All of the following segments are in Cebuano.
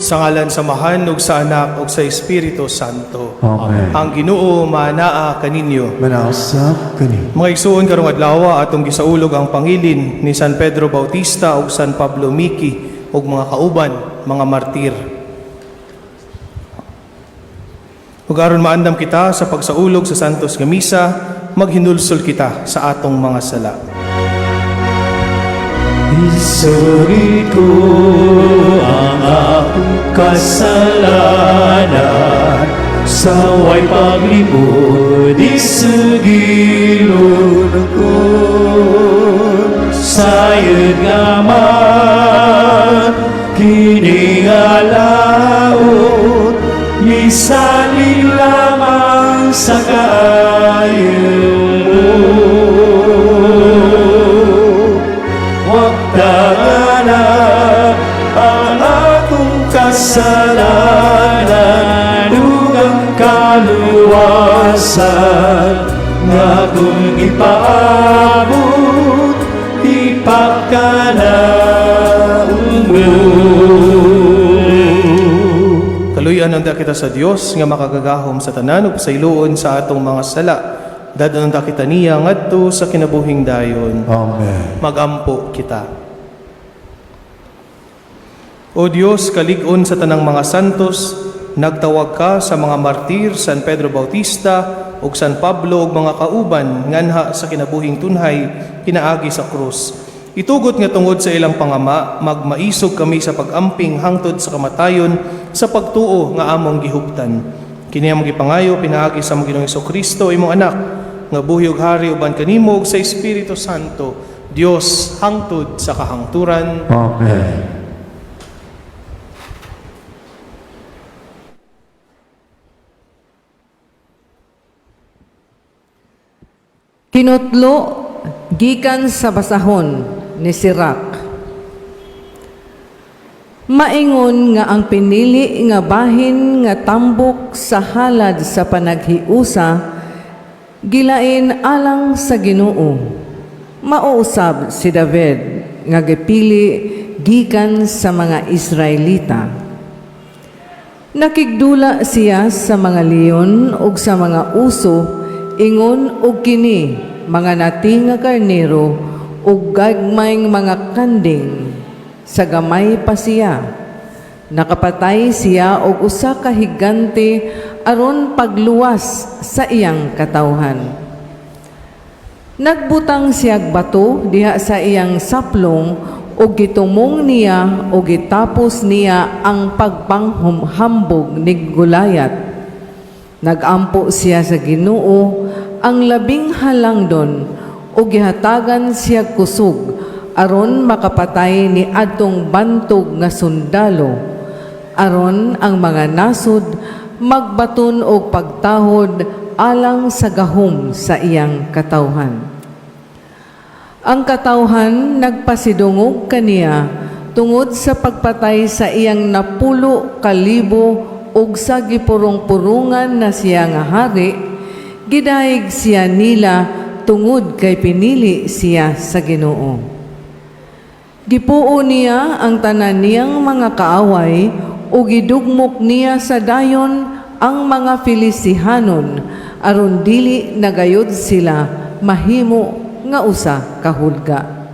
Sa ngalan sa Amahan ug sa Anak ug sa Espiritu Santo. Amen. Ang Ginoo manaa kaninyo. Manausap kani. Mga igsuon, karong adlaw atong gisaulog ang pangilin ni San Pedro Bautista ug San Pablo Miki ug mga kauban, mga martir. Ug aron maandam kita sa pagsaulog sa Santos nga Misa, maghinulsol kita sa atong mga sala. Isugid ko ang akong kasalanan sa way paglimod, isugilon ko. Sayod nga man, kini nga laot, misalig lamang sa kaayo mo. Wagtangana ang akong kasalanan ug ang kaluwasan nga akong ipaabot, ipakanaon mo. Kaluy-an unta kita sa Dios nga makagagahom sa tanan ug pasayloon sa atong mga sala. Dad-on unta kita niya ngadto sa kinabuhing dayon. Amen. Magampo kita. O Dios, kalig-on sa tanang mga santos, nagtawag ka sa mga martir San Pedro Bautista ug San Pablo ug mga kauban nganha sa kinabuhing tunhay pinaagi sa krus. Itugot nga tungod sa ilang pangama, magmaisog kami sa pag-amping hangtod sa kamatayon sa pagtuo nga among gihuptan. Kini among gipangayo pinaagi sa among Ginoong Kristo, imong anak, nga buhi ug hari uban kanimo ug sa Espiritu Santo, Dios hangtod sa kahangturan. Amen. Kinutlo gikan sa basahon ni Sirach. Maingon nga ang pinili nga bahin nga tambok sa halad sa panaghiusa gilain alang sa Ginoo. Mao usab si David nga gipili gikan sa mga Israelita. Nakigdula siya sa mga leon ug sa mga uso, ingon og kini mga nati nga karnero ug gagmayng mga kanding. Sa gamay pa siya. Nakapatay siya og usa ka higante aron pagluwas sa iyang katawhan. Nagbutang siyag bato diha sa iyang saplong ug gitumong niya ug gitapos niya ang pagpanghambog ni Gulayat. Nagampo siya sa Ginoo ang labing halangdon ug gihatagan siya kusog aron makapatay ni adtong bantog nga sundalo, aron ang mga nasod magbaton og pagtahod alang sa gahom sa iyang katawhan. Ang katawhan nagpasidungog kaniya tungod sa pagpatay sa iyang 10,000 ug sa gipurong-purungan na siya nga hari, gidayeg siya nila tungod kay pinili siya sa Ginoo. Gipuo niya ang tanan niyang mga kaaway ug gidugmok niya sa dayon ang mga Filistihanon aron dili nagayod sila mahimo nga usa ka hulga.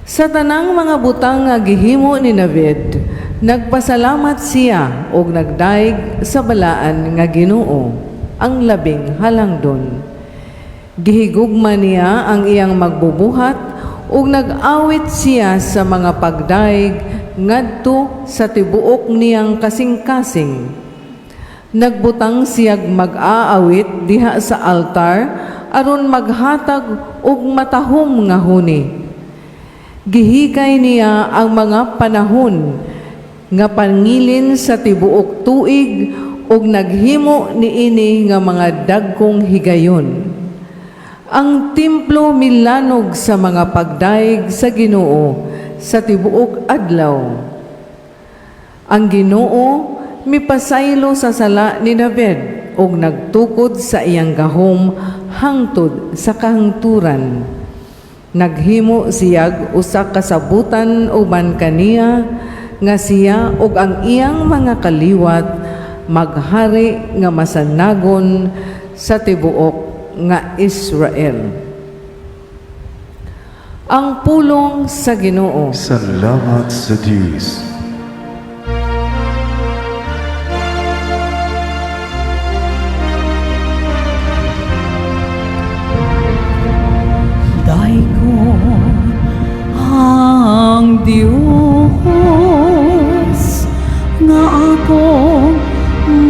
Sa tanang mga butang nga gihimo ni David, nagpasalamat siya ug nagdayeg sa balaan nga Ginoo, ang labing halangdon. Gihigugma niya ang iyang magbubuhat ug nag-awit siya sa mga pagdayeg ngadto sa tibuok niyang kasing-kasing. Nagbutang siyag mag-aawit diha sa altar aron maghatag og matahom nga huni. Gihikay niya ang mga panahon nga pangilin sa tibuok tuig ug naghimo niini nga mga dagkong higayon. Ang templo milanog sa mga pagdayeg sa Ginoo sa tibuok adlaw. Ang Ginoo mipasaylo sa sala ni David ug nagtukod sa iyang gahom hangtod sa kahangturan. Naghimo siyag usa ka sabutan uban kaniya. nga siya ug ang iyang mga kaliwat maghari nga masanagon sa tibuok nga Israel. Ang pulong sa Ginoo. Salamat sa Diyos. Daygon ang Diyos nga akong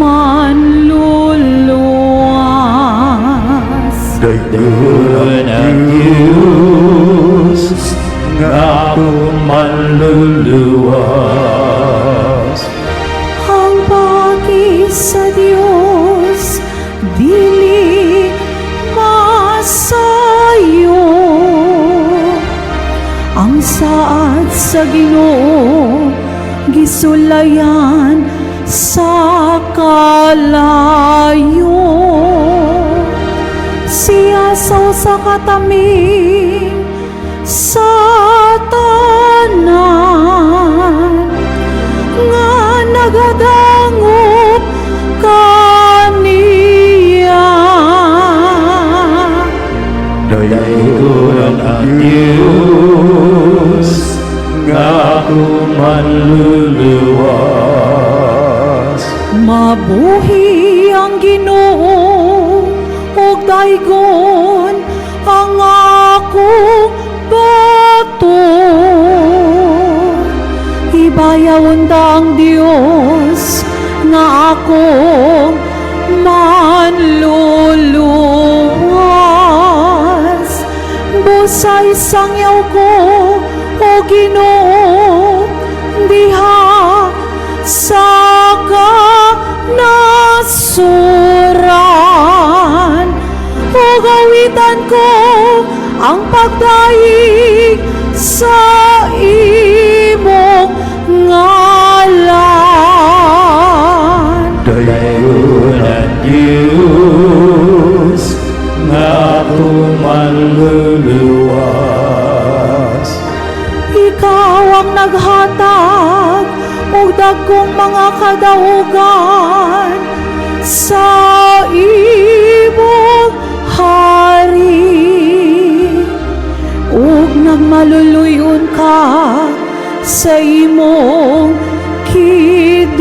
manluluwas. Daygon ang Diyos nga akong manluluwas. Ang paki sa Diyos dili masayo. Ang saad sa Ginoo gisulayan sa kalayo. Siya sa usa ka taming sa tanan nga nagadangop kaniya. Daygon ang Diyos nga akong manluluwas. Mabuhi ang Ginoo ug daygon ang akong bato. Hibayawon ta ang Dios nga akong manluluwas. Busay sangyaw ko, o Ginoo, diha sa kanasuran. Ug awitan ko ang pagdaig sa imong ngalan. Daygon ang Diyos nga akong manluluwas. Ikaw ang naghatag og dagkong mga kadaugan sa imong hari, ug nagmaluluyon ka sa imong kidihugan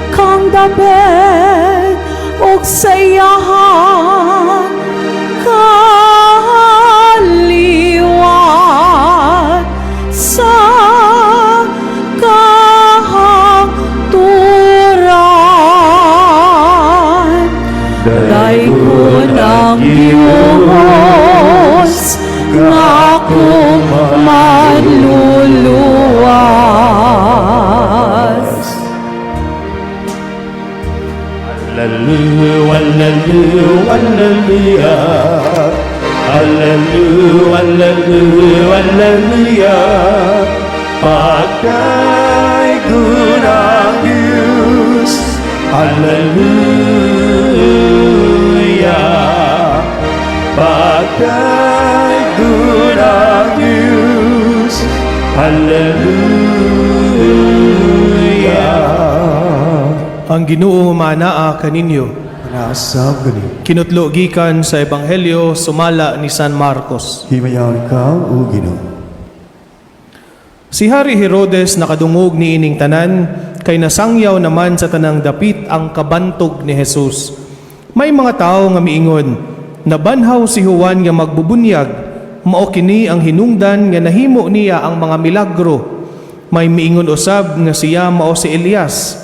kang David ug sa iyahang kaliwat sa kahangturan. Daygon ang Diyos nga akong manluluwas. Hallelujah, hallelujah, hallelujah. Hallelujah, hallelujah, hallelujah. Pagdaygon ang Diyos. Hallelujah. Pagdaygon ang Diyos. Hallelujah. Ang Ginoo manaa kaninyo. Manaa sab kaninyo. Kinutlo gikan sa Ebanghelyo sumala ni San Marcos. Himayaon ikaw, O Ginoo. Si Hari Herodes nakadungog niining tanan, kay nasangyaw naman sa tanang dapit ang kabantog ni Jesus. May mga tao nga miingon, "Nabanhaw si Juan nga magbubunyag, mao kini ang hinungdan nga nahimo niya ang mga milagro." May miingon usab nga siya mao si Elias.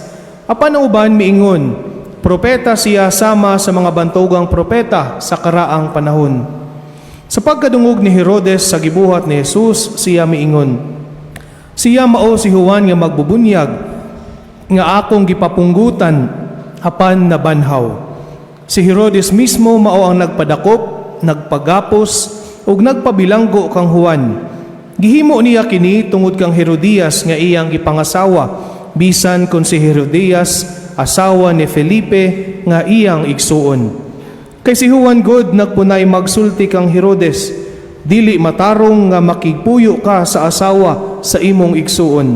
Apan ang uban miingon, "Propeta siya sama sa mga bantogang propeta sa karaang panahon." Sa pagkadungog ni Herodes sa gibuhat ni Jesus, siya miingon, "Siya mao si Juan nga magbubunyag nga akong gipapunggutan apan nabanhaw." Si Herodes mismo mao ang nagpadakop, nagpagapos ug nagpabilanggo kang Juan. Gihimo niya kini tungod kang Herodias nga iyang gipangasawa, bisan kon si Herodias asawa ni Felipe nga iyang igsuon. Kay si Juan god nagpunay magsulti kang Herodes, Dili matarong nga makigpuyo ka sa asawa sa imong igsuon."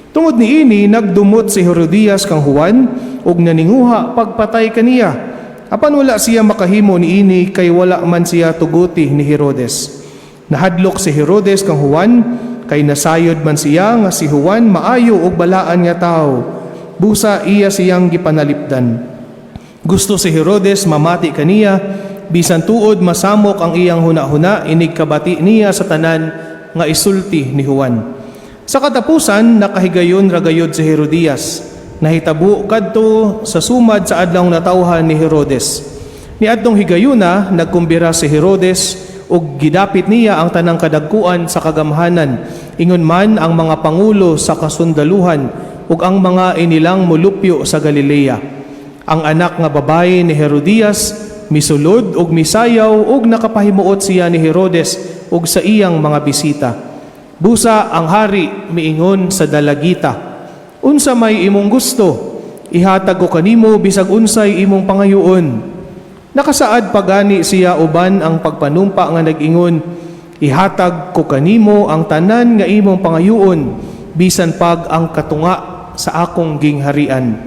Tungod niini, nagdumot si Herodias kang Juan ug naninguha pagpatay kaniya. Apan wala siya makahimo niini kay wala man siya tuguti ni Herodes. Nahadlok si Herodes kang Juan kay nasayod man siya nga si Juan maayo ug balaan nga tawo. Busa iya siyang gipanalipdan. Gusto si Herodes mamati kaniya, bisan tuod masamok ang iyang huna-huna inig kabati niya sa tanan nga isulti ni Juan. Sa katapusan, nakahigayon ra gayod si Herodias. Nahitabo kadto sa sumad sa adlaw natawhan ni Herodes. Niadtong higayuna, nagkumbira si Herodes ug gidapit niya ang tanang kadagkuan sa kagamhanan, ingon man ang mga pangulo sa kasundaluhan ug ang mga inilang molupyo sa Galilea. Ang anak nga babaye ni Herodias misulod ug misayaw ug nakapahimuot siya ni Herodes ug sa iyang mga bisita. Busa ang hari miingon sa dalagita, "Unsa may imong gusto? Ihatag ko kanimo bisag unsay imong pangayoon." Nakasaad pagani siya uban ang pagpanumpa nga nag-ingon, "Ihatag ko kanimo ang tanan nga imong pangayoon, bisan pag ang katunga sa akong gingharian."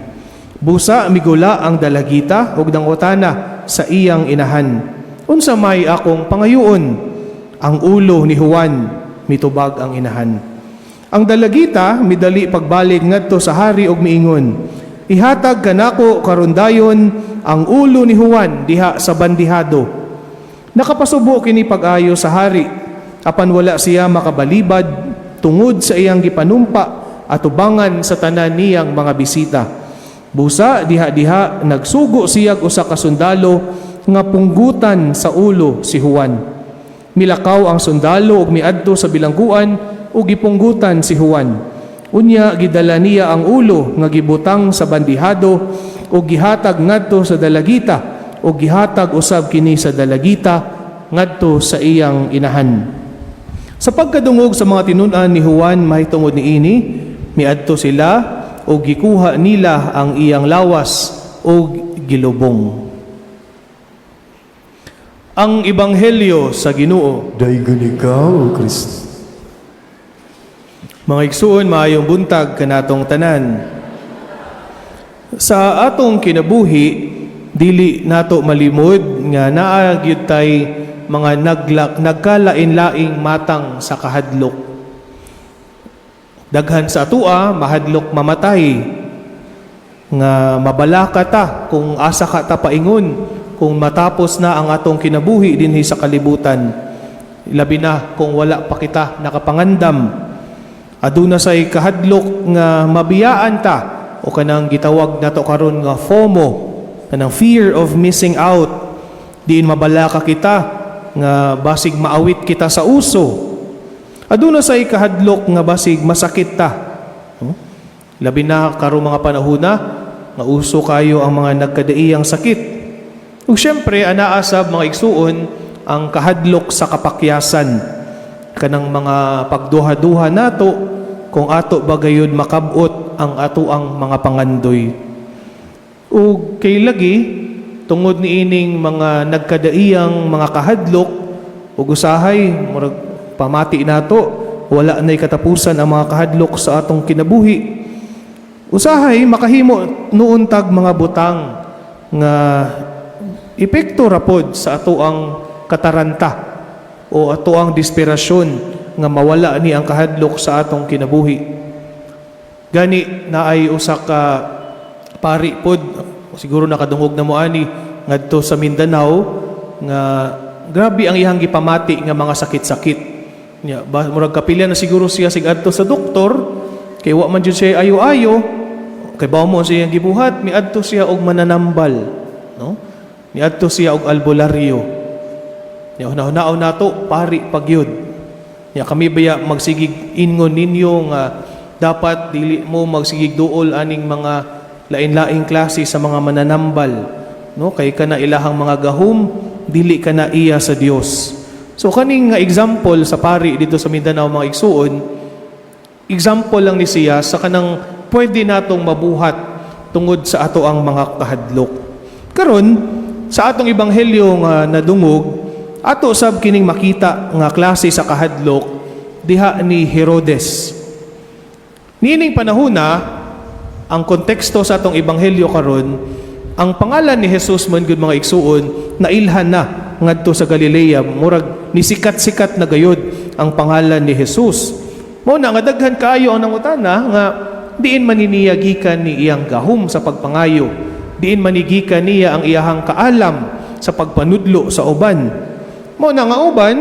Busa migula ang dalagita ug nangutana sa iyang inahan, "Unsa may akong pangayoon?" "Ang ulo ni Juan," mitubag ang inahan. Ang dalagita midali pagbalik ngadto sa hari ug miingon, "Ihatag kanako karon dayon ang ulo ni Juan diha sa bandihado." Nakapasubo kini pag-ayo sa hari, apan wala siya makabalibad tungod sa iyang gipanumpa atubangan sa tanan niyang mga bisita. Busa diha-diha nagsugo siya usa ka sundalo nga punggutan sa ulo si Juan. Milakaw ang sundalo ug miadto sa bilangguan ug gipunggutan si Juan. Unya gidala niya ang ulo nga gibutang sa bandihado ug gihatag ngadto sa dalagita, ug gihatag usab kini sa dalagita ngadto sa iyang inahan. Sa pagkadungog sa mga tinun-an ni Juan mahitungod niini, miadto sila ug gikuha nila ang iyang lawas ug gilubong. Ang Ebanghelyo sa Ginoo. Daygon ikaw, O Kristo. Mga igsuon, maayong buntag kanatong tanan. Sa atong kinabuhi, dili nato malimod nga naa gyud tay mga nagkalain-laing matang sa kahadlok. Daghan sa atua mahadlok mamatay, nga mabalaka ta kung asa ka ta paingon kung matapos na ang atong kinabuhi dinhi sa kalibutan. Labi na kung wala pa kita nakapangandam. Aduna say kahadlok nga mabiyaan ta o kanang gitawag nato karon nga FOMO, kanang fear of missing out. Diin mabalaka kita nga basig maawit kita sa uso. Aduna say kahadlok nga basig masakit ta. Labi na karong mga panahona nga uso kayo ang mga nagkadaiyang sakit. Ug syempre anaa sab, mga igsuon, ang kahadlok sa kapakyasan, kanang mga pagduha-duha nato kung ato ba gayud makabot ang atoang mga pangandoy. Ug kay lagi tungod niining mga nagkadaiyang mga kahadlok, ug usahay murag pamati nato wala na'y katapusan ang mga kahadlok sa atong kinabuhi. Usahay makahimo nuon tag mga butang nga epekto ra pod sa atoang kataranta o atoang desperasyon nga mawala ni ang kahadlok sa atong kinabuhi. Gani naay usa ka pari pod, siguro nakadungog na mo ani, ngadto sa Mindanao nga grabe ang iyang gipamati nga mga sakit-sakit. Nya ba murag kapilya na siguro siya sig adto sa doktor kay wa man jud siya ayo-ayo. Kay ba mo siya gibuhat, miadto siya og mananambal, no? Miadto siya og albularyo. Nya hunahunao nato, pari pagyud. Nya kami baya magsigig ingon ninyo nga dapat dili mo magsigig duol aning mga lain-laing klase sa mga mananambal, no? Kay kana ilahang mga gahum dili kana iya sa Dios. So kaning nga example sa pari dito sa Mindanao, mga igsuon, example lang ni siya sa kanang pwede natong mabuhat tungod sa ato ang mga kahadlok. Karon, sa atong ebanghelyo nga nadungog, Ato sab kining makita nga klase sa kahadlok diha ni Herodes. Niining panahona, ang konteksto sa atong ebanghelyo karon, ang pangalan ni Jesus man gud, mga igsuon, nailhan na ngadto sa Galilea, murag nisikat-sikat na gayud ang pangalan ni Jesus. Mao na nga daghan kaayo ang nangutana nga diin man ni niya gikan ni iyang gahom sa pagpangayo, diin man ni gikan niya ang iyahang kaalam sa pagpanudlo sa uban. Mao na nga uban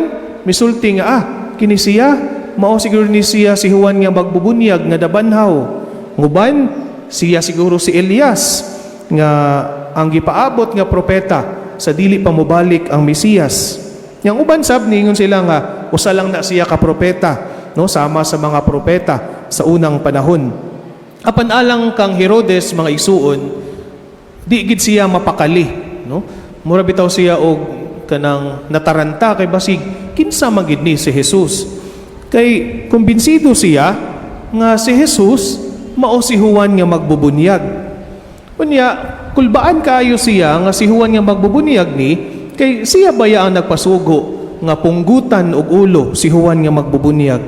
misulti nga, "Ah, kini siya mao siguro ni siya si Juan nga magbubunyag nga nabanhaw. Nguban siya siguro si Elias nga ang gipaabot nga propeta sa dili pa mobalik ang Mesiyas." Yang uban sab ningon sila nga usa lang na siya ka propeta, no, sama sa mga propeta sa unang panahon. Apan alang kang Herodes, mga igsuon, di gid siya mapakali, no? Mura bitaw siya og kanang nataranta kay basig kinsa man gid ni si Jesus. Kay kumbinsido siya nga si Jesus mao si Juan nga magbubunyag. Unya, kulbaan kaayo siya nga si Juan nga magbubunyag ni, kay siya baya ang nagpasugo nga punggutan og ulo si Juan nga magbubunyag.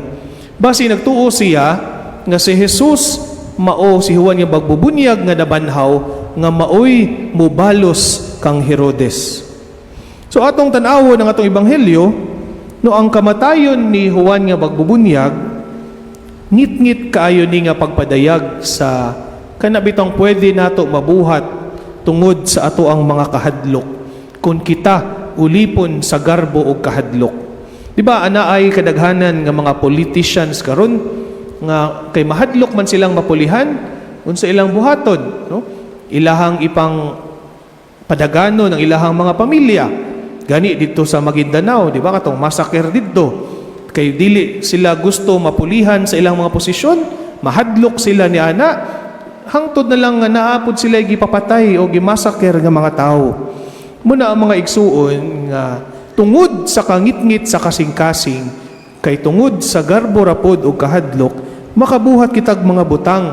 Basi nagtuo siya nga si Jesus mao si Juan nga magbubunyag nga nabanhaw, nga maoy mubalos kang Herodes. So atong tan-awon ang atong ebanghelyo, no, ang kamatayon ni Juan nga magbubunyag, ngit-ngit kaayo ni nga pagpadayag sa kana bitong pwede nato mabuhat tungod sa ato ang mga kahadlok kung kita ulipon sa garbo o kahadlok. Di ba ana ay kadaghanan nga mga politicians karon nga kay mahadlok man silang mapulihan, unsa ilang buhaton, no? Ilahang ipang padagano ng ilahang mga pamilya. Gani dito sa Maguindanao, di ba, katong massacre didto, kay dili sila gusto mapulihan sa ilang mga posisyon, mahadlok sila ni ana, hangtod na lang nga naapod sila gipapatay o gimasaker nga mga tao. Muna ang mga igsuon nga tungod sa kangitngit sa kasing-kasing, kay tungod sa garbo rapod o kahadlok, makabuhat kitag mga butang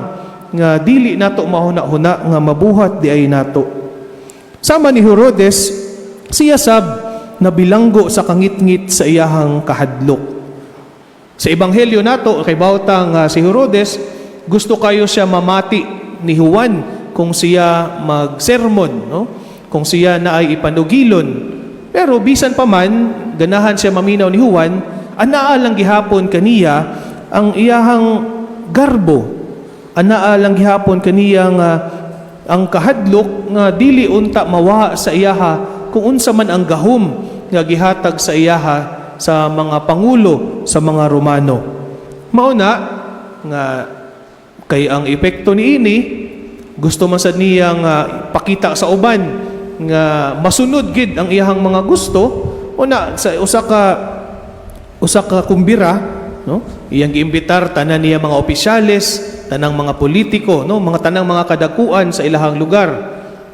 nga dili nato mahuna-huna nga mabuhat di ay nato. Sama ni Herodes, siya sab nabilanggo sa kangitngit sa iyahang kahadlok. Sa ebanghelyo nato, kay bawta nga si Herodes gusto kayo siya mamati ni Juan kung siya magsermon, no? Kung siya na ay ipanugilon. Pero bisan pa man ganahan siya maminaw ni Juan, anaa lang gihapon kaniya ang iyahang garbo. Anaa lang gihapon kaniya nga ang kahadlok nga dili unta mawa sa iyaha kung unsa man ang gahom nga gihatag sa iyaha sa mga pangulo sa mga Romano. Mao na nga kay ang epekto niini, gusto man sad niya nga pakita sa uban nga masunod gid ang iyahang mga gusto. Una sa usa ka kumbira, no, iyang giimbitar tanan niya mga opisyales, tanang mga politiko, no, mga tanang mga kadakuan sa ilahang lugar.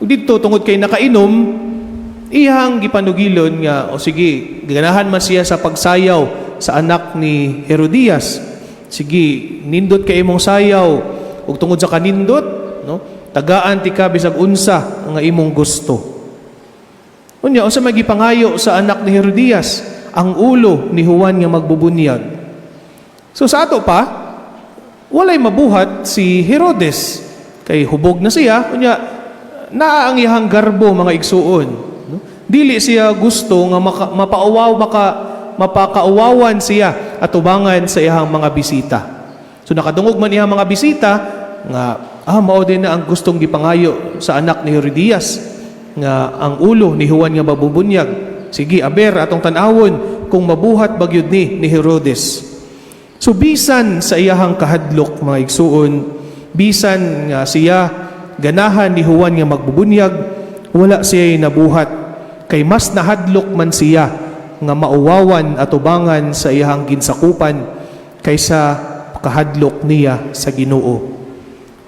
Ug didto, tungod kay nakainom, iyang gipanugilon nga, o sige, ganahan man siya sa pagsayaw sa anak ni Herodias, "Sige, nindot kay imong sayaw, ug tungod sa kanindot, no, tagaan ti ka bisag unsa nga imong gusto." Unya, unsa may gipangayo sa anak ni Herodias? Ang ulo ni Juan nga magbubunyag. So sa ato pa, walay mabuhat si Herodes kay hubog na siya. Unya, naa ang iyahang garbo, mga igsuon, no? Dili siya gusto nga mapauwaw, mapakauwawan siya atubangan sa iyahang mga bisita. So nakadungog man iyang mga bisita nga, ah, mao din na ang gustong gipangayo sa anak ni Herodias, nga ang ulo ni Juan nga mabubunyag. Sige, aber atong tan-awon kung mabuhat ba gyud ni Herodes. So bisan sa iyahang kahadlok, mga igsuon, bisan nga siya ganahan ni Juan nga magbubunyag, wala siya nabuhat kay mas nahadlok man siya nga mauwawan atubangan sa iyahang ginsakupan kaysa kahadlok niya sa Ginoo.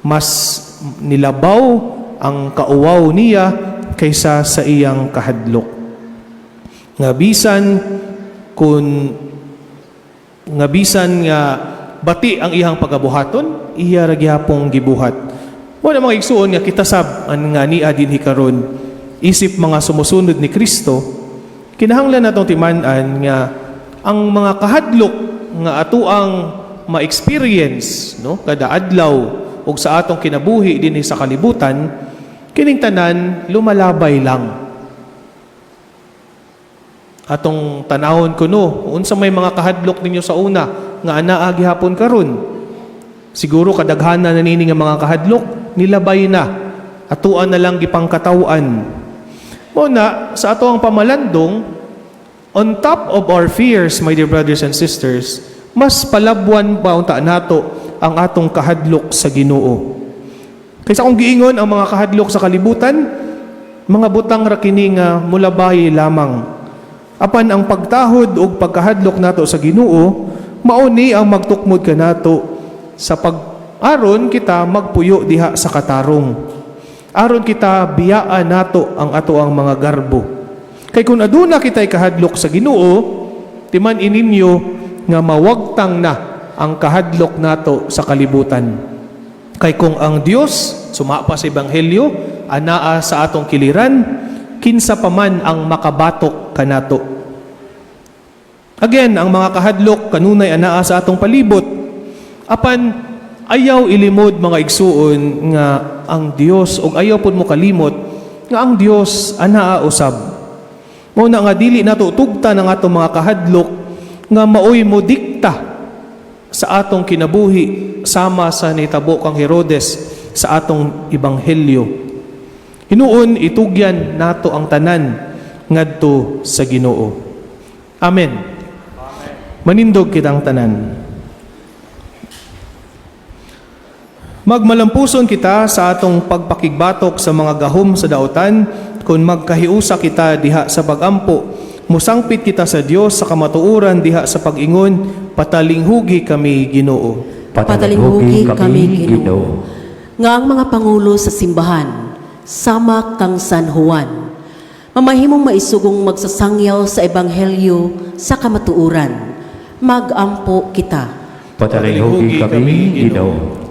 Mas nilabaw ang kauwaw niya kaysa sa iyang kahadlok. Nga bisan nga bati ang iyang pagabuhaton, iya ra gihapong gibuhat. Mo na, mga igsuon, nga kita sab ang nga nia dinhi karon isip mga sumusunod ni Kristo, Kinahanglan natong timan-an nga ang mga kahadlok nga atoang ma-experience, no, kada adlaw ug sa atong kinabuhi dinhi sa kalibutan, kining tanan lumalabay lang. Atong tanawon kuno unsa may mga kahadlok ninyo sa una nga anaa gihapon karon. Siguro kadaghanan na nini nga mga kahadlok nilabay na, atoa na lang gipangkataw-an. Mao na sa atoang pamalandong, on top of our fears, my dear brothers and sisters, mas palabwan pa unta nato ang atong kahadlok sa Ginoo. Kaysa kung giingon ang mga kahadlok sa kalibutan, mga butang ra kini nga mulabay lamang. Apan ang pagtahod ug pagkahadlok nato sa Ginoo, mao ni ang magtukmod kanato sa pag aron kita magpuyo diha sa katarong. Aron kita biyaan nato ang atoang mga garbo. Kay kung aduna kita'y kahadlok sa Ginoo, timan ininyo nga mawagtang na ang kahadlok nato sa kalibutan. Kay kung ang Dios suma pa sa Ebanghelyo, anaa sa atong kiliran, kinsa pa man ang makabatok kanato? Again, ang mga kahadlok kanunay anaa sa atong palibot. Apan ayaw ilimod, mga igsuon, nga ang Dios, ug ayaw pud mo kalimot nga ang Dios anaa usab. Mao na nga dili nato tugtan ang atong mga kahadlok nga maoy mo dikta sa atong kinabuhi, sama sa nitabo kang Herodes sa atong ebanghelyo. Hinuon itugyan nato ang tanan ngadto sa Ginoo. Amen. Manindog kitang tanan. Magmalampuson kita sa atong pagpakigbatok sa mga gahom sa dautan kung magkahiusa kita diha sa pagampo. Musangpit kita sa Dios sa kamatuoran diha sa pag-ingon, "Patalinghugi kami, Ginoo." Patalinghugi kami, Ginoo. Nga ang mga pangulo sa simbahan, sama kang San Juan, mamahimong maisugong magsasangyaw sa ebanghelyo sa kamatuoran. Magampo kita. Patalinghugi kami, Ginoo.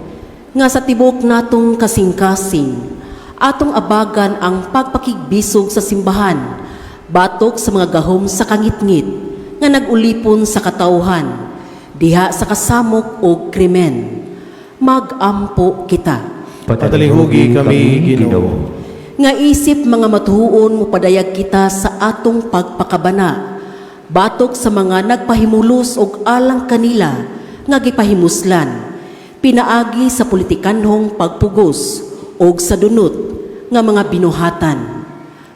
Nga sa tibok natong kasing-kasing, atong abagan ang pagpakigbisog sa simbahan, batok sa mga gahom sa kangitngit, nga nag-ulipon sa katawhan, diha sa kasamok o krimen. Magampo kita. Patalinghugi kami, Ginoo. Nga isip mga matuhuon mopadayag kita sa atong pagpakabana, batok sa mga nagpahimulos og alang kanila nga gipahimuslan, pinaagi sa politikanhong pagpugos og sa dunot nga mga binuhatan.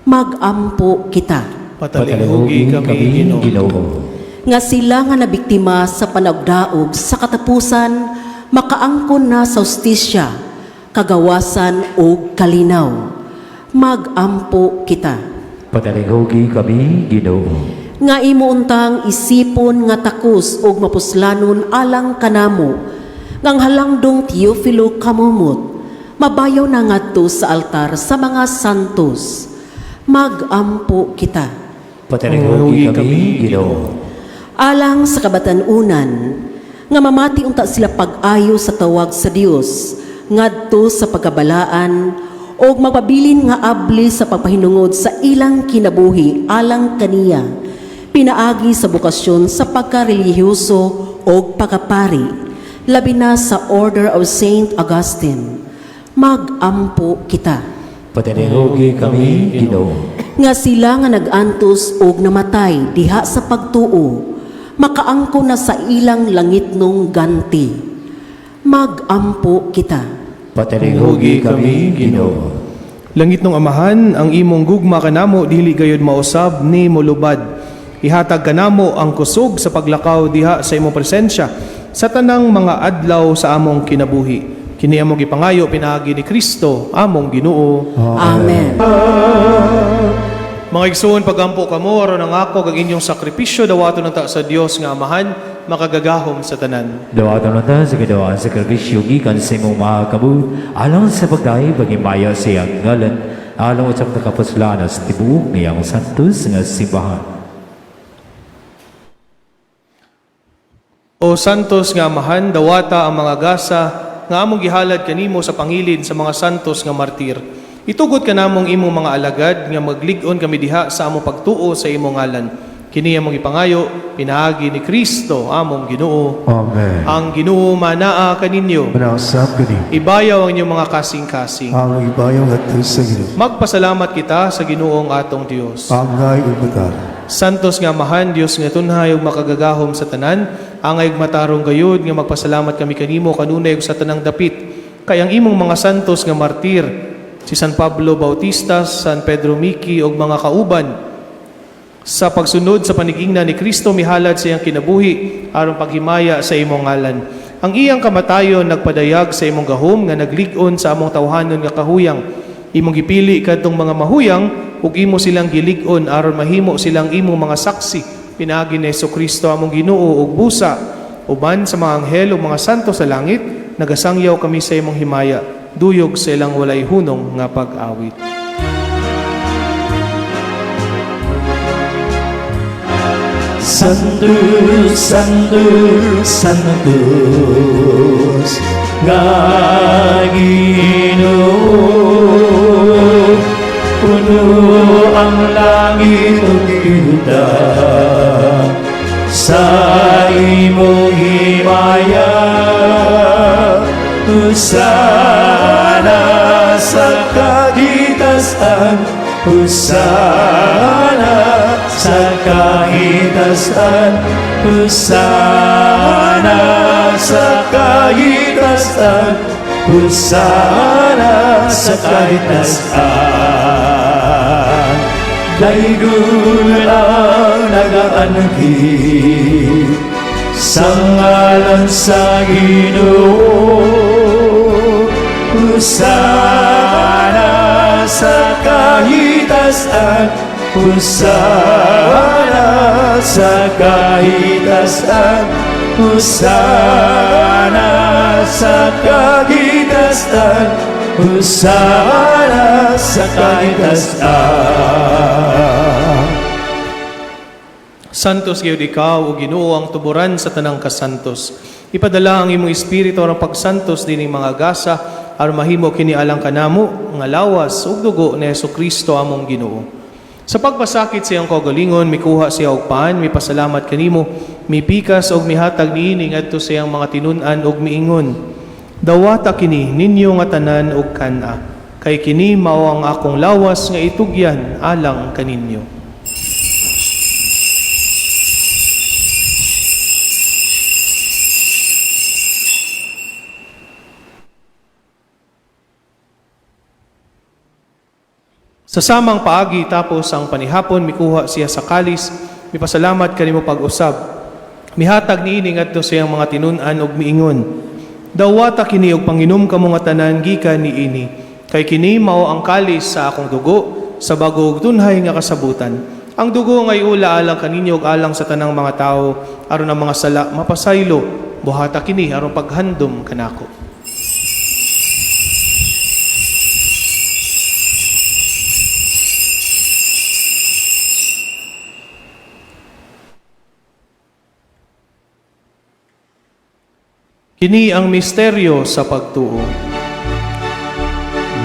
Magampo kita. Patalinghugi kami, Ginoo. Ginoo. Nga sila nga nabiktima sa panagdaog sa katapusan makaangkon na sa hustisya, kagawasan ug kalinaw. Magampo kita. Patalinghugi kami, Ginoo. Nga imo untang isipon nga takos ug mapuslanon alang kanamo ngang halangdong Teofilo Camomot mabayaw na ngadto sa altar sa mga santos. Magampo kita. Patalinghugi kami, Ginoo. Alang sa kabatan-unan nga mamati unta sila pag-ayo sa tawag sa Dios ngadto sa pagkabalaan og magpabilin nga abli sa pagpahinungod sa ilang kinabuhi alang kaniya, pinaagi sa bokasyon sa pagkarelihiyoso og pagkapari, labi na sa Order of Saint Augustine. Magampo kita. Patalinghugi kami, Ginoo. Nga sila nga nag-antos og namatay diha sa pagtuo makaangko na sa ilang langitnong ganti. Magampo kita. Patalinghugi kami, Ginoo. Langitnong Amahan, ang imong gugma kanamo dili gayud mausab ni molubad. Ihatag kanamo ang kusog sa paglakaw diha sa imong presensya sa tanang mga adlaw sa among kinabuhi. Kini among gipangayo pinaagi ni Kristo, among Ginoo. Amen. Mga igsoon, pagampo kamo aron ang ako kag inyong sakripisyo dawaton unta sa Dios nga Amahan, makagagahom sa tanan. Dawaton unta sa Ginoo ang sakripisyo gikan sa imong mga kamot alang sa pagdayeg paghimaya sa iyang ngalan, alang usab sa kapuslanan sa tibuok niyang santos nga simbahan. O santos nga Amahan, dawata ang mga gasa nga among gihalad kanimo sa pangilin sa mga santos nga martir. Itugot kanamong imong mga alagad nga maglig-on kami diha sa among pagtuo sa imong ngalan. Kini among ipangayo pinaagi ni Kristo among Ginoo. Amen. Ang Ginoo manaa kaninyo. Manausap kani. Ibayaw ang inyong mga kasing-kasing. Ang ibayaw ngadto sa Ginoo. Magpasalamat kita sa Ginoong atong Dios. Angay ug matarong. Santos nga Amahan, Dios nga tunhay ug makagagahom sa tanan, angay ug matarong gayud nga magpasalamat kami kanimo kanunay ug sa tanang dapit. Kay ang imong mga santos nga martir, si San Pablo Bautista, San Pedro Miki ug mga kauban, sa pagsunod sa panigingna ni Kristo mihalad sa iyang kinabuhi aron paghimaya sa imong ngalan. Ang iyang kamatayon nagpadayag sa imong gahom nga naglig-on sa among tawhanon nga kahuyang. Imong gipili kadtong mga mahuyang ug imo silang gilig-on aron mahimo silang imong mga saksi pinaagi ni Kristo among Ginoo ug busa uban sa mga anghel ug mga santo sa langit nagasangyaw kami sa imong himaya duyog sa ilang walay hunong nga pag-awit. Santos, Santos, Santos, nga Ginoo. Puno ang langit ug yuta sa imong himaya. Hosana sa kahitasan, Hosana sa kahitasan, Hosana sa kahitasan, Hosana sa kahitasan. Daygon ang nagaanhi sa ngalan sa Ginoo. Hosana sa kahitasan, Hosana sa kahitasan, Hosana sa kahitasan, Hosana sa kahitasan. Santos gayud ikaw o Ginoo ang tuburan sa tanang kasantos. Ipadala ang imong espiritu aron pagsantos dining mga gasa aron mahimo kini alang kanamo nga lawas ug dugo ni Hesukristo among Ginoo. Sa pagpasakit sa iyang kaugalingon, mikuha siya og pan, mipasalamat kanimo, mipikas og mihatag niini ngadto sa iyang mga tinun-an og miingon. Dawata kini ninyo nga tanan og kan-a, kay kini mao ang akong lawas nga itugyan alang kaninyo. Sa samang paagi tapos ang panihapon mikuha siya sa kalis, mipasalamat kanimo pag-usab. Mihatag niini ngadto sa iyang mga tinun-an og miingon. Dawata kini og panginom kamo nga tanan gikan niini, kay kini mao ang kalis sa akong dugo sa bago ug tunhay nga kasabutan. Ang dugo nga iula alang kaninyo ug alang sa tanang mga tawo aron ang mga sala mapasaylo. Buhata kini aron paghandom kanako. Kini ang misteryo sa pagtuo.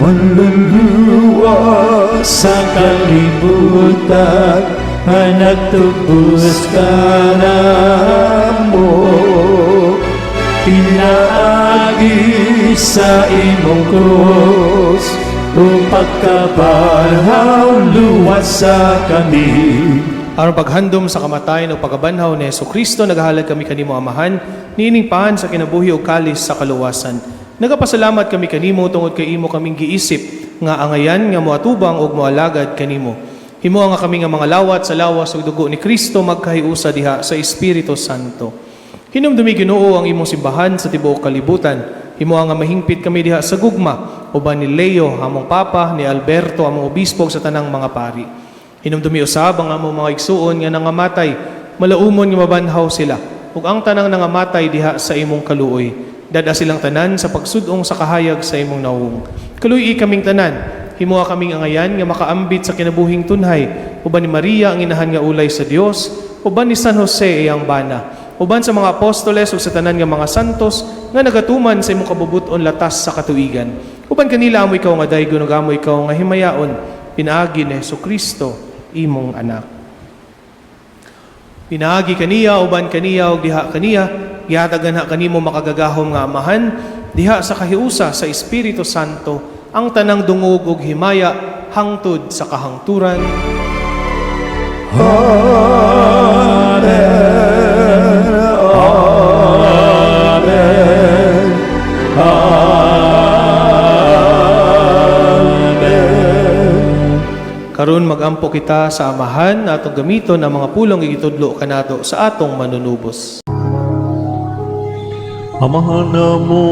Manluluwa sa kalibutan, nga nagtubos ka na mo. Pinaagi sa imong krus, o pagkabarhaw luwas sa kami. Aron paghandom sa kamatayon o pagkabanhaw ni Kristo, naghahalad kami kanimo Amahan, niining paan sa kinabuhi o kalis sa kaluwasan. Nagapasalamat kami kanimo tungod kay imo kaming giisip nga angayan nga moatubang ug moalagad kanimo. Himoa nga kami nga mga lawat sa lawas ug dugo ni Kristo magkahiusa diha sa Espiritu Santo. Hinumdumi Ginoo ang imong simbahan sa tibuok kalibutan. Himoa nga mahingpit kami diha sa gugma uban ni Leo among papa, ni Alberto among obispo ug sa tanang mga pari. Hinumdumi usab ang among mga igsuon nga nangamatay, malaumon nga mabanhaw sila ug ang tanang nangamatay diha sa imong kaluoy. Dada silang tanan sa pagsudong sa kahayag sa imong nawong. Kaluoy kaming tanan, himoa kaming angayan nga makaambit sa kinabuhing tunhay, uban ni Maria ang inahan nga ulay sa Dios, uban ni San Jose iyang bana. Uban sa mga apostoles ug sa tanan nga mga santos nga nagatuman sa imong kabubut-on latas sa katuigan. Uban kanila amo ikaw nga daygon ug amo ikaw nga himayaon pinaagi ni Kristo imong anak. Pinaagi kaniya, uban kaniya, ug diha kaniya, gihatagan ha kanimo makagagahom nga Amahan, diha sa kahiusa sa Espiritu Santo, ang tanang dungog ug himaya hangtod sa kahangturan. Amen. Amen. Amen. Karon magampo kita sa Amahan na atong gamiton ang mga pulong gitudlo kanato sa atong manunubos. Amahan namo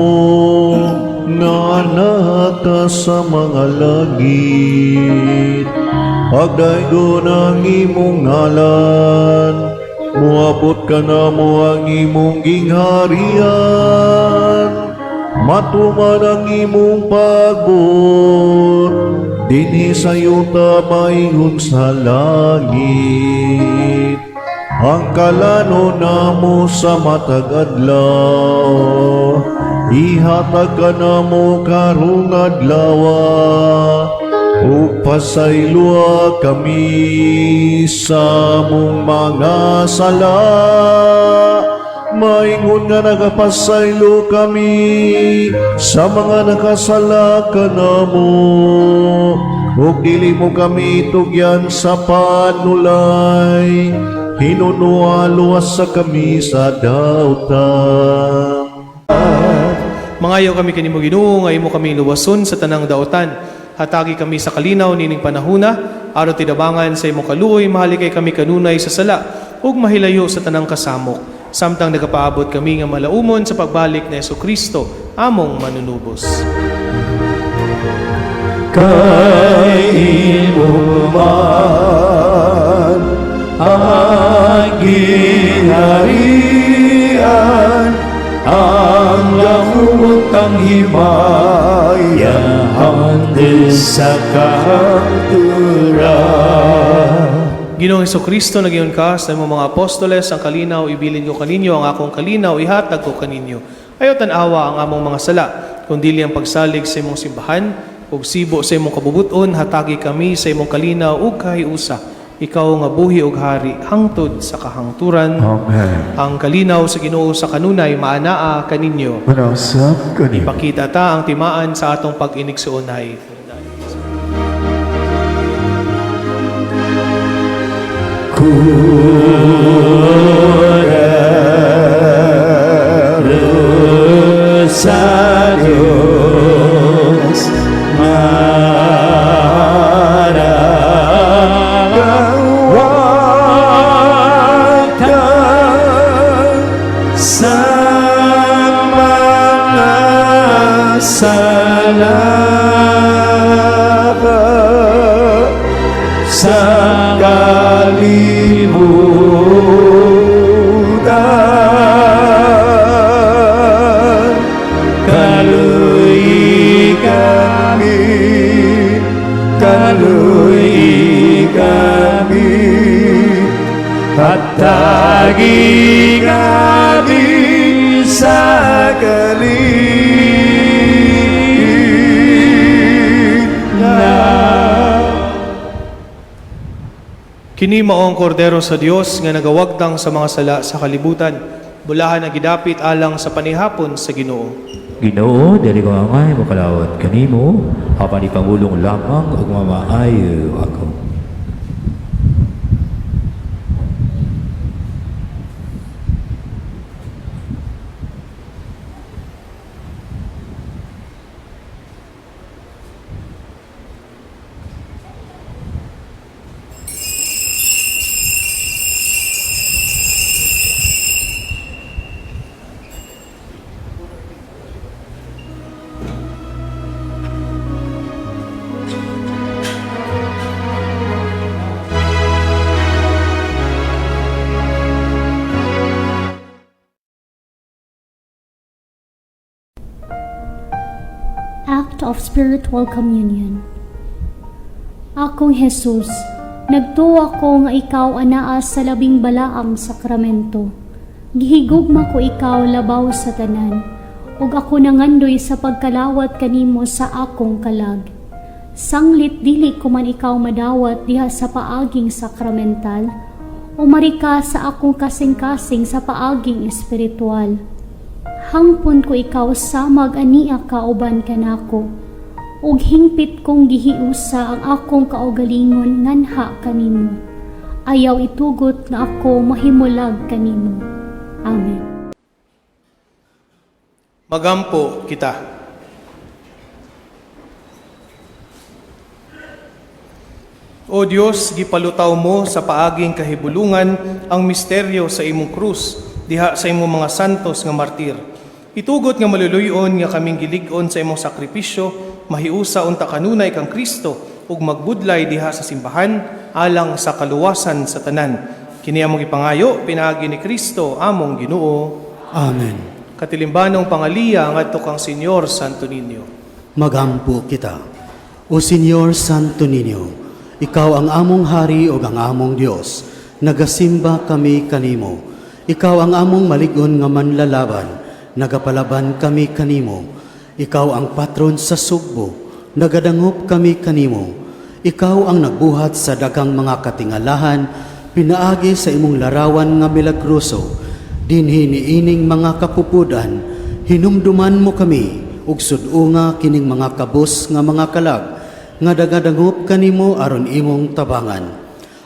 nga naa ka sa mga langit, pagdaygon ang imong ngalan, muabot kanamo ang imong gingharian, matuman ang imong pagbuot dinhi sa yuta maingon sa langit. Ang kalanon namo sa matag adlaw, ihatag kanamo karong adlaw, ug pasayloa kami sa among mga sala, maingon nga nagapasaylo kami sa mga nakasala kanamo, ug dili mo kami tugyan sa panulay, hinunoa luwasa kami sa dautan. Mangayo kami kanimo, Ginoo, nga imo kami luwason sa tanang daotan. Hatagi kami sa kalinaw nining panahuna, aron tinabangan sa imong kaluoy mahalikay kami kanunay sa sala ug mahilayo sa tanang kasamok. Samtang nagapaabot kami nga malaumon sa pagbalik ni Kristo, among manunubos. Kay imo man ang gingharian, ang gahom ug himaya hangtod sa kahangturan. Ginoong Kristo, nag-ingon ka sa imong mga apostoles, "Ang kalinaw ibilin ko kaninyo, ang akong kalinaw ihatag ko kaninyo. Ayaw tan-awa ang among mga sala, kundili ang pagsalig sa imong simbahan, ug sibo sa imong kabubuton, hatagi kami sa imong kalinaw ug kahiusa. Ikaw nga buhi ug hari hangtod sa kahangturan." Amen. Ang kalinaw sa Ginoo sa kanunay maanaa kaninyo. Manausap kanimo. Ipakita ta ang timaan sa atong pag-inigsuonay. Kordero sa Diyos managawatan sa mga sala sa kalibutan. Kaluyi kami, kaluyi kami, hatagi kami sa kalinaw. Kini mao ang kordero sa Dios nga nagawagtang sa mga sala sa kalibutan. Bulahan ang gidapit alang sa panihapon sa Ginoo. Ginoo, dili ko angay mokalawat kanimo, apan ipangulong lamang ug mamaayo ako. Act of Spiritual Communion. Akong Jesus, nagtuo ako nga ikaw anaa sa labing balaang sakramento. Gihigugma ko ikaw labaw sa tanan, ug ako nangandoy sa pagkalawat kanimo sa akong kalag. Sanglit dili ko man ikaw madawat diha sa paaging sakramental, umari ka sa akong kasing-kasing sa paaging espiritual. Hangpon ko ikaw samag ania ka uban kanako, ug hingpit kong gihiusa ang akong kaugalingon nganha kanimo. Ayaw itugot nga ako mahimulag kanimo. Amen. Magampo kita. O Dios, gipalutaw mo sa paaging kahibulungan ang misteryo sa imong krus, diha sa imong mga santos nga martir. Itugot nga maluluyon nga kaming gilig-on sa imong sakripisyo, mahiusa unta kanunay kang Kristo ug magbudlay diha sa simbahan alang sa kaluwasan sa tanan. Kini among gipangayo pinaagi ni Kristo among Ginoo. Amen. Katilimbanong pangaliya ngadto kang Senyor Santo Niño. Magampo kita. O Senyor Santo Niño, ikaw ang among hari ug ang among Dios. Nagasimba kami kanimo. Ikaw ang among malig-on nga manlalaban. Nagapalaban kami kanimo. Ikaw ang patron sa Sugbo. Nagadangop kami kanimo. Ikaw ang nagbuhat sa daghang mga katingalahan pinaagi sa imong larawan nga milagroso. Dinhi niining mga kapupudan, hinumduman mo kami ug sud-unga kining mga kabus nga mga kalag nga dagadangop kanimo aron imong tabangan.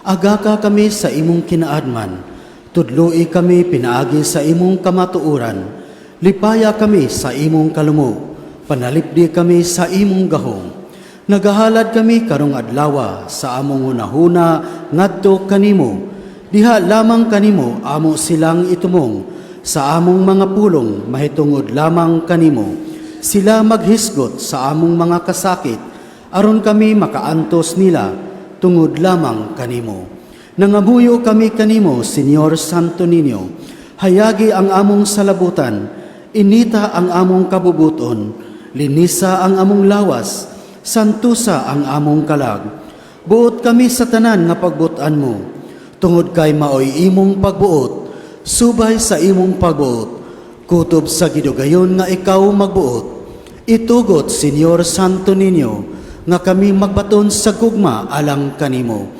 Agaka kami sa imong kinaadman, tudloi kami pinaagi sa imong kamatuoran. Lipaya kami sa imong kalumo, panalipdi kami sa imong gahom. Nagahalad kami karong adlawa sa among hunahuna ngadto kanimo. Diha lamang kanimo amo silang itumong sa among mga pulong mahitungod lamang kanimo. Sila maghisgot sa among mga kasakit aron kami makaantos nila tungod lamang kanimo. Nangamuyo kami kanimo, Senyor Santo Niño. Hayagi ang among salabutan, inita ang among kabubuton, linisa ang among lawas, santusa ang among kalag. Buot kami sa tanan nga pagbutan mo, tungod kay maoy imong pagbuot, subay sa imong pagbuot, kutob sa gidugayon nga ikaw magbuot. Itugot, Senyor Santo Niño, nga kami magbaton sa gugma alang kanimo,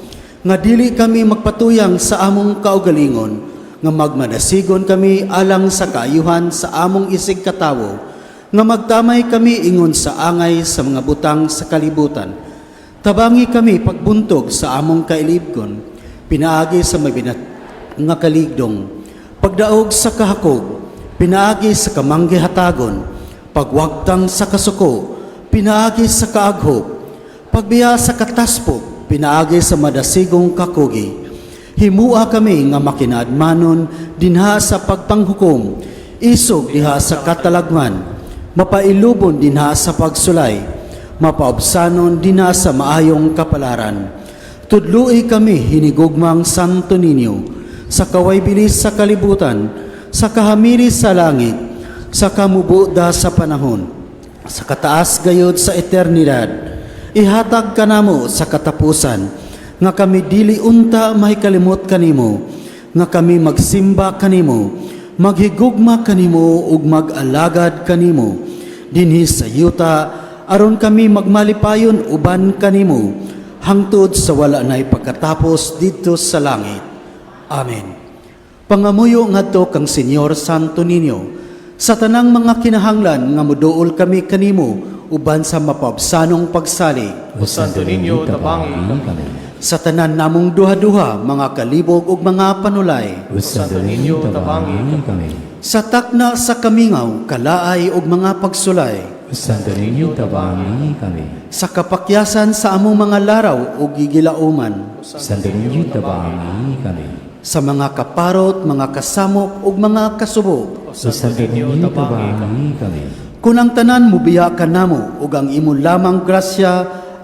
nga dili kami magpatuyang sa among kaugalingon, nga magmadasigon kami alang sa kaayuhan sa among isig katawo, nga magtamay kami ingon sa angay sa mga butang sa kalibutan. Tabangi kami pagbuntog sa among kailibgon, pinaagi sa mabinat nga kaligdong, pagdaog sa kahakog, pinaagi sa kamanggihatagon, pagwagtang sa kasuko, pinaagi sa kaaghop, pagbiya sa kataspok, pinaagi sa madasigong kakugi. Himua kami nga makinaadmanon dinha sa pagpanghukom, isog diha sa katalagman, mapailubon dinha sa pagsulay, mapaobsanon dinha sa maayong kapalaran. Tudloi kami hinigugmang Santo Niño, sa kaway bilis sa kalibutan, sa kahamili sa langit, sa kamubuda sa panahon, sa kataas gayod sa eternidad. Ihatag kanamo sa katapusan, nga kami dili unta mahikalimot kanimo, nga kami magsimba kanimo, maghigugma kanimo ug mag-alagad kanimo dinhi sa yuta, aron kami magmalipayon uban kanimo hangtod sa wala nay pagkatapos didto sa langit. Amen. Pangamuyo ngadto kang Senyor Santo Niño sa tanang mga kinahanglan nga moduol kami kanimo uban sa mapaubsanong pagsalig. O Santo Niño, tabangi kami. Sa tanan namong duha-duha, mga kalibog ug mga panulay. O Santo Niño, tabangi kami. Sa takna sa kamingaw, kalaay ug mga pagsulay. O Santo Niño, tabangi kami. Sa kapakyasan sa among mga laraw ug gigilauman. Santo Niño, tabangi kami. Sa mga kaparot, mga kasamok ug mga kasubo. O Santo Niño, tabangi kami. Kung ang tanan mubiya kanamo ug ang imo lamang grasya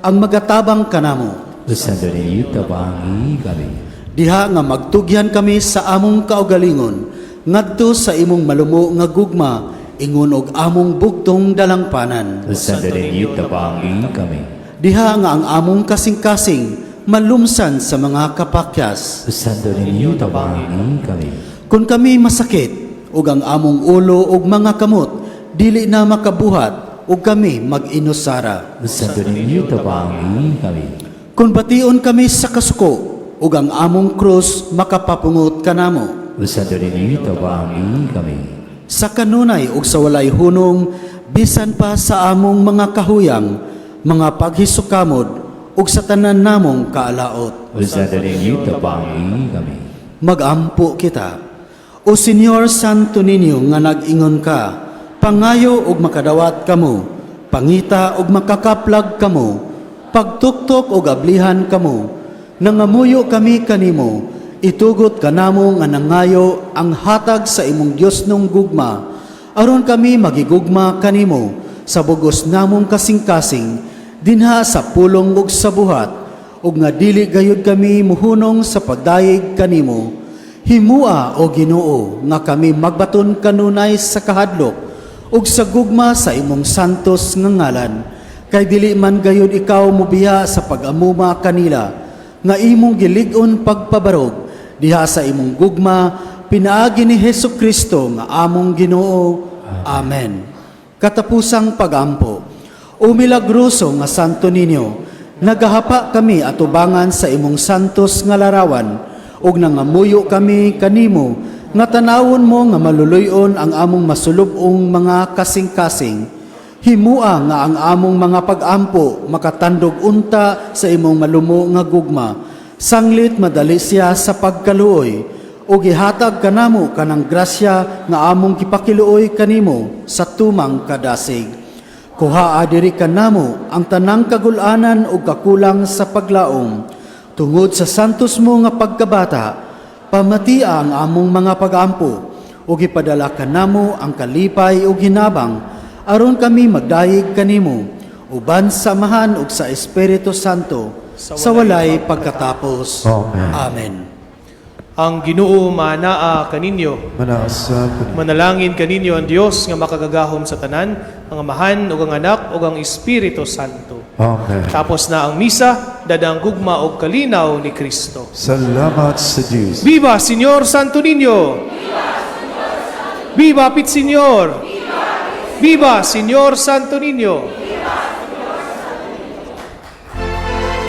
ang magatabang kanamo. O Santo Niño, tabangi kami. Diha nga magtugyan kami sa among kaugalingon ngadto sa imong malumo nga gugma ingon og among bugtong dalangpanan. O Santo Niño, tabangi kami. Diha nga ang among kasing-kasing malumsan sa mga kapakyas. O Santo Niño, tabangi kami. Kung kami masakit ug ang among ulo ug mga kamot dili na makabuhat ug kami mag-inusara. Santo Niño, tabangi kami. Kung bation kami sa kasuko ug ang among krus makapapungot kanamo. Santo Niño, tabangi kami. Sa kanunay ug sa walay hunong, bisan pa sa among mga kahuyang, mga paghisukamod ug sa tanan namong kaalaot. Santo Niño, tabangi kami. Magampo kita. O Senyor Santo Niño nga nag-ingon ka, pangayo ug makadawat kamo, pangita ug makakaplag kamo, pagtuktok ug ablihan kamo, nangamuyo kami kanimo, itugot kanamo nga nangayo ang hatag sa imong Diosnong gugma, aron kami magigugma kanimo sa bugos namong kasing-kasing, dinha sa pulong ug sa buhat, ug nga dili gayud kami muhunong sa pagdayeg kanimo. Himua, o Ginoo, nga kami magbaton kanunay sa kahadlok ug sa gugma sa imong santos nga ngalan, kay dili man gayud ikaw mobiya sa pag-amuma kanila nga imong gilig-on pagpabarog diha sa imong gugma, pinaagi ni Hesus Kristo nga among Ginoo. Amen. Katapusang pagampo. O milagroso nga Santo Niño, nagahapa kami atubangan sa imong santos nga larawan ug nangamuyo kami kanimo nga tanawon mo nga maluluy-on ang among masulub-ong mga kasing-kasing. Himua nga ang among mga pagampo makatandog unta sa imong malumo nga gugma, sanglit madali siya sa pagkaluoy, ug ihatag kanamo kanang grasya nga among gipakiluoy kanimo sa tumang kadasig. Kuhaa diri kanamo ang tanang kagul-anan ug kakulang sa paglaom. Tungod sa santos mo nga pagkabata, pamatia ang among mga pagampo ug ipadala kanamo ang kalipay ug hinabang aron kami magdayeg kanimo uban sa Amahan ug sa Espiritu Santo sa walay pagkatapos. Amen. Amen. Ang Ginoo manaa kaninyo. Manaa sab kanimo. Manalangin kaninyo ang Dios nga makagagahom sa tanan, ang Amahan ug ang Anak ug ang Espiritu Santo. Amen. Tapos na ang misa, dadang gugma og kalinaw ni Kristo. Salamat sa Diyos. Viva Señor Santo Niño! Viva Pit Señor! Viva Señor Santo Niño!